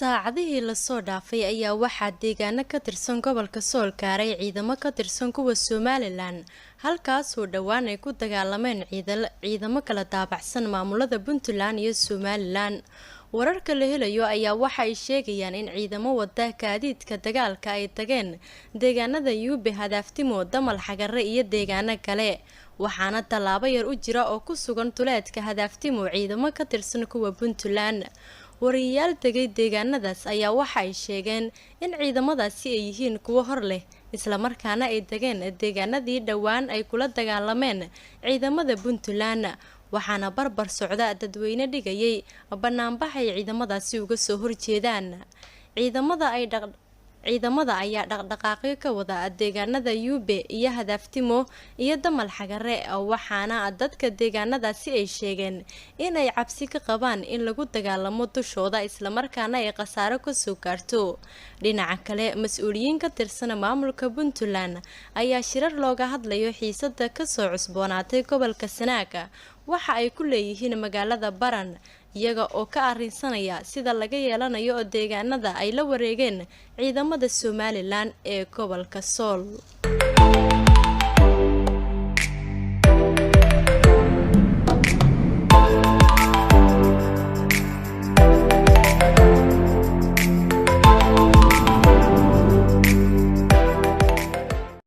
Saacadihii lasoo dhaafay ayaa waxaa deegaano ka tirsan gobolka Sool gaaray ciidamo ka tirsan kuwa Somalilan, halkaasoo dhowaan ay ku dagaalameen ciidamo kala daabacsan maamulada Puntland iyo Somalilan. Wararka la helayo ayaa waxa ay sheegayaan in ciidamo wada gaadiidka dagaalka ay tageen deegaanada Yuube, Hadaaftimo, Damal Xagare iyo deegaano kale, waxaana tallaabo yar u jira oo ku sugan duleedka Hadaaftimo ciidamo ka tirsan kuwa Puntland. Wariyayaal tegay deegaanadaas ayaa waxa ay sheegeen in ciidamadaasi ay yihiin kuwo hor leh, islamarkaana ay degeen deegaanadii dhowaan ay kula dagaalameen ciidamada Puntland, waxaana barbar socda dadweyne dhigayay banaanbax ay ciidamadaasi uga soo horjeedaan. Ciidamada ay ciidamada ayaa dhaqdhaqaaqyo ka wada deegaanada Yuube iyo Hadaaftimo iyo Damal Xagare, waxaana dadka deegaanadaasi ay sheegeen in ay cabsi ka qabaan in lagu dagaalamo dushooda, islamarkaana ay khasaaro kasoo gaarto. Dhinaca kale, mas-uuliyiin ka tirsan maamulka Puntland ayaa shirar looga hadlayo xiisada kasoo cusboonaatay gobolka Sanaag waxa ay ku leeyihiin magaalada Baran, iyaga oo ka arrinsanaya sida laga yeelanayo deegaanada ay la wareegeen ciidamada Somalilan ee gobolka Sool.